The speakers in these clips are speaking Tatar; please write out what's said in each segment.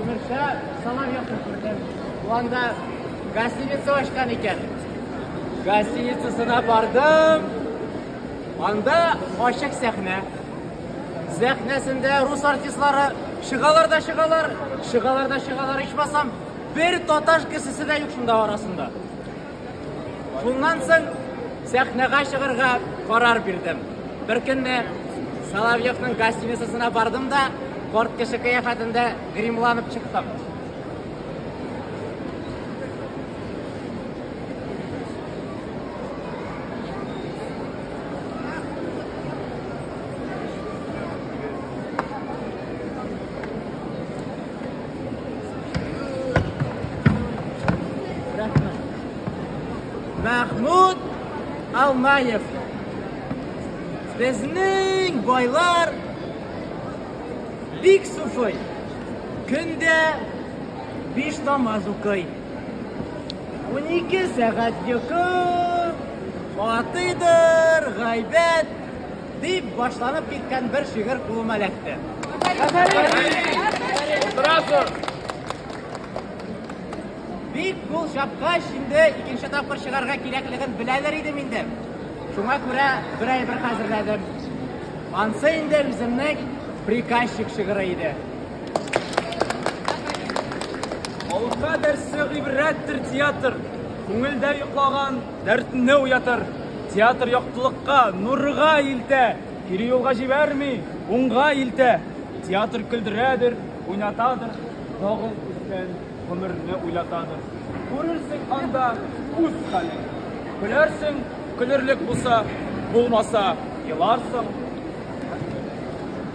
Тимерша Соловьевны күрдем. Ул анда гостиница ачкан икән. Гостиницасына бардым. Анда ачык сәхнә. Сәхнәсендә рус артистлары чыгалар да чыгалар, чыгалар да чыгалар, ичмасам, бер татар кешесе дә юк шунда арасында. Шуннан соң сәхнәгә чыгарга карар бирдем. Бер көнне Соловьевның гостиницасына бардым да, карт кеше кыяфәтендә гримланып чыктым. Мәхмүт Алмаев. Безнең байлар бик суфый. Көндә 5 намаз укый. 12 сәгать йокы, атыйдыр, гайбәт дип башланып киткән бер шигырь кулыма эләкте. Бик кул чапкач, инде икенче тапкыр чыгарга кирәклеген беләләр идем инде. Шуңа күрә бер әйбер хәзерләдем. Ансы инде үземнең приказчик шигыре иде. Халыкка дәрсе гыйбрәттер театр. Күңелдә йоклаган дәртне уятыр. Театр яктылыкка, нурга илтә. Кире юлга җибәрми, уңга илтә. Театр көлдерәдер, уйнатадыр, тагын үткән гомерне уйлатадыр. Күрерсең анда үз хәлең. Көләрсең, көлерлек булса, булмаса, еларсың.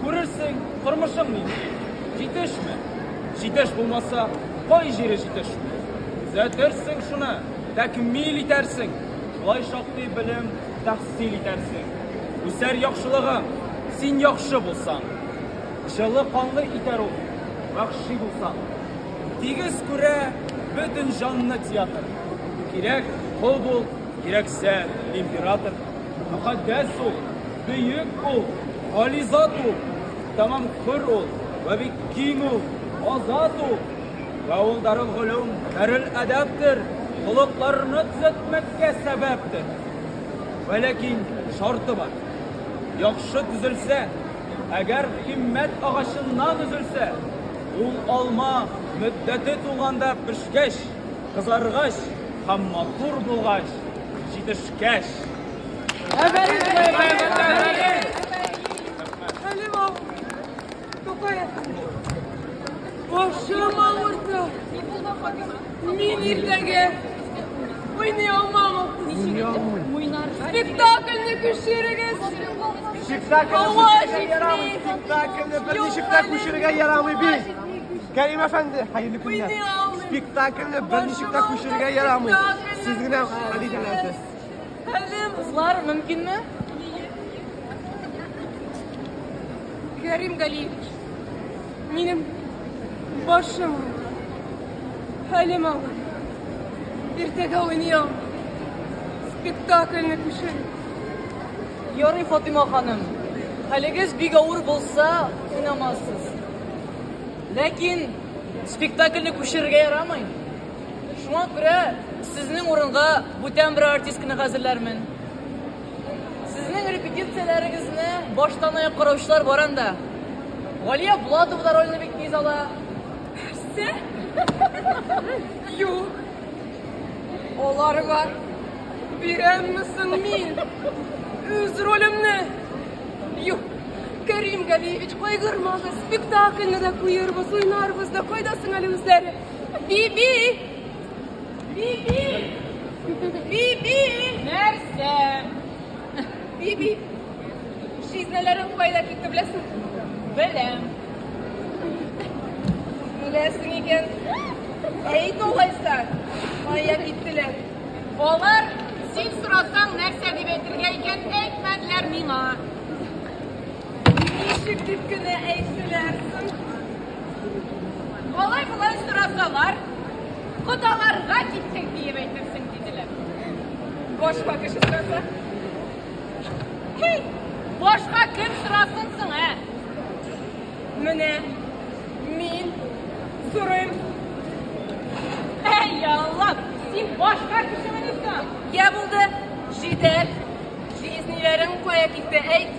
Күрерсең, тормышың нинди? Җитешме? Җитеш булмаса, кай җире җитешми? Төзәтерсең шуны, тәкмил итәрсең. Шулай шактый белем тәхсил итәрсең. Үсәр яхшылыгың, син яхшы булсаң. Җылы канлы итәр ул, вәхши булсаң. Тигез күрә бөтен җанны театр. Кирәк кол бул, кирәксә император. Мөкаддәс ул, бөек ул, гали зат ул, тәмам хөр ул, вә бик киң ул, азат ул. Вә ул дарул голюм, дарул әдәптер, холыкларны төзәтмәккә сәбәптер. Вә ләкин шарты бар. Яхшы төзелсә, әгәр химмәт агачыннан өзелсә, ул алма мөддәте тулганда пешкәч, кызаргач һәм матур булгач, җитешкәч. Хәлим абый, Тукай әфәнде, башым авырта. Мин иртәгә уйный алмам. Спектакльне күчерегез. Спектакльне күчерергә ярамый, спектакльне берничек тә күчерергә ярамый бит. Кәрим әфәнде, хәерле көннәр. Спектакльне берничек тә күчерергә ярамый. Сез генә хәл итә аласыз. Хәлим, Кызлар, мөмкинме? Кәрим Галиевич, минем башым авырта. Хәлим абый, иртәгә уйный алмыйм. Спектакльне күчер. Ярый, Фатыйма ханым. Хәлегез бик авыр булса, уйнамассыз. Ләкин спектакльне күчерергә ярамый. Шуңа күрә сезнең урынга бүтән бер артистканы хәзерләрмен. Сезнең репетицияләрегезне баштан аяк караучылар бар анда. Галия Булатова да рольне бик тиз ала. Нәрсә? Юк. Аларга бирәмме соң мин үз ролемне? Юк. Кәрим Галиевич, кайгырмагыз, спектакльне дә куербыз, уйнарбыз да. Кайда соң әле үзләре? Биби! Биби! Биби! Нәрсә? Биби! Жизнәләрең кайда китте, беләсең? Беләм. Беләсең икән. Әйт алайса, кая киттеләр? Алар, син сорасаң, нәрсә дип әйтергә икән, әйтмәделәр миңа. Ничек дип кенә әйттеләр соң? Алай-болай сорасалар, кодаларга киттек диеп әйтерсең, диделәр. Башка кеше сораса? Һей, башка кем сорасын соң, ә? Менә мин Сорыйм. Әй, Аллам, син башка кешемени соң? Я булды, җитәр. Җизниләрең кая китте, әйт.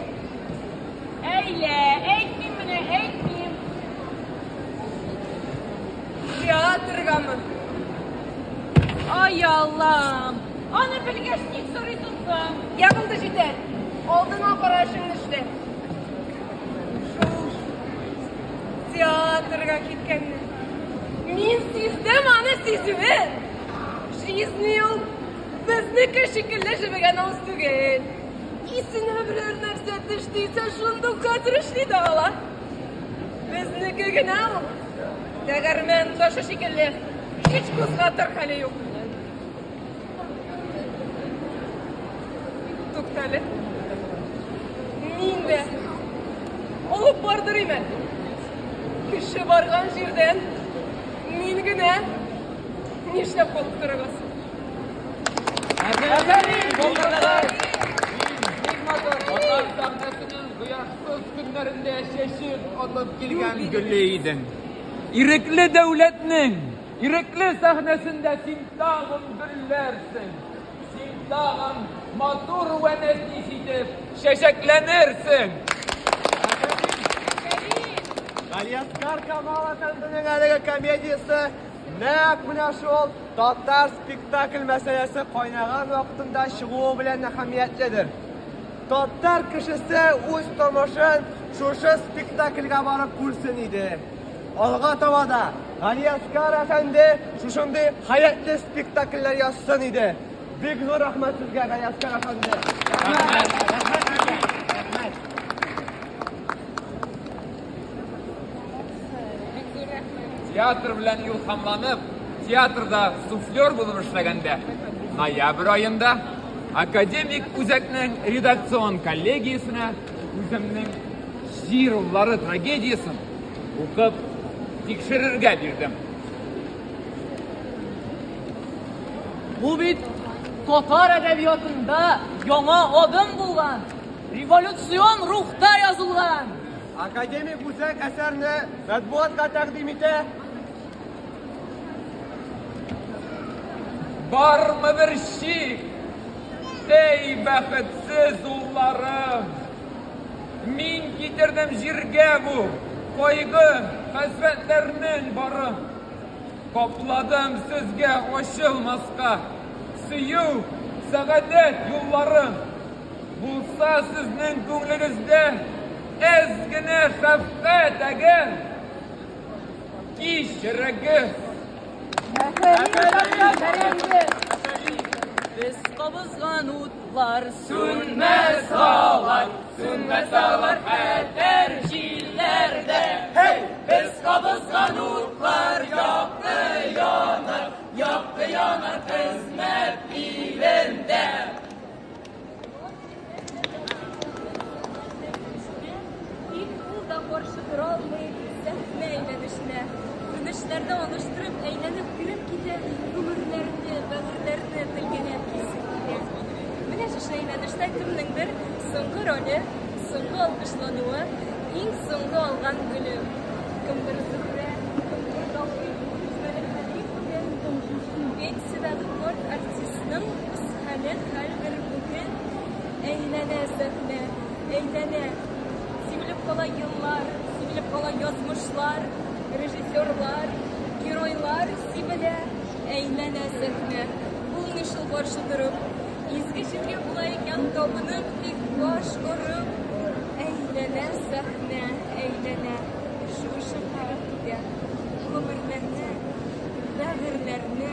Әйлә, әйтмим менә, әйтмим. Театргамы? Ай, Аллам, аны белгәч ник сорыйсың соң? Я булды, җитәр. Алдыңа кара эшеңне эшлә. Шул театрга киткәнне. Мин сиздем аны сизүен. Жизни ул безнеке шикелле җебегән авыз түгел. Исенә берәр нәрсә төште исә шундук хәзер эшли дә ала. Безнеке генә ул. Тәгәрмән ташы шикелле. Һич кузгатыр хәле юк. Туктале. Мин дә алып бардырыйм әле. Кеше барган җирдән мин генә нишләп калып торыгыз? Афәрин, булдырдыгыз! Бик матур. Татар сәхнәсенең кояшсыз көннәрендә чәчәк атып килгән гөле идең. Ирекле дәүләтнең ирекле сәхнәсендә син тагын гөлләрсең. Син тагын матур вә нәфис итеп чәчәкләнерсең. Галиәсгар Камал әфәнденең әлеге комедиясе нәкъ менә шул татар спектакль мәсьәләсе кайнаган вакытында чыгуы белән әһәмиятледер. Татар кешесе үз тормышын шушы спектакльгә барып күрсен иде. Алга таба да Галиәсгар әфәнде шушындый хәятле спектакльләр язсын иде. Бик зур рәхмәт сезгә, Галиәсгар әфәнде. Рәхмәт, рәхмәт сезгә. Рәхмәт. Театр белән илһамланып, театрда суфлер булып эшләгәндә, ноябрь аенда академик үзәкнең редакцион коллегиясенә үземнең Җир уллары трагедиясен укып тикшерергә бирдем. Бу бит татар әдәбиятында яңа адым булган, революцион рухта язылган. Академик үзәк әсәрне матбугатка тәкъдим итә. Бармы бер шик? Әй, бәхетсез улларым! Мин китердем җиргә бу кайгы, хәсрәтләрнең барын. Капладым сезгә ачылмаска сөю, сәгадәт юлларын. Булса сезнең күңлегездә әз генә шәфкать әгәр, кичерегез. Без кабызган утлар Сүнмәс алар, сүнмәс алар хәтәр җилләрдә. Һей! Без кабызган утлар якты янар, якты янар хезмәт илендә. Тик ул да каршы тора алмый сәхнә әйләнешенә. Күренешләрне алыштырып, әйләнеп кереп китә, гомерләрне, бәгырьләрне телгәләп кисеп китә. Менә шушы әйләнештә кемнеңдер соңгы роле, соңгы алкышлануы, иң соңгы алган гөле. Кемдер Зөһрә, кемдер Таһир, кемдер Хәлим бүген пенсиядәге карт артистның үз хәле хәлдер бүген. Әйләнә сәхнә, әйләнә. Сибелеп кала еллар, сибелеп кала язмышлар, режиссерлар, геройлар сибелә, әйләнә сәхнә. Булмый шул каршы торып. Изге җиргә була икән табынып, тик баш орып. Әйләнә сәхнә, әйләнә. Шуышып кереп китә. Гомерләрне, бәгырьләрне.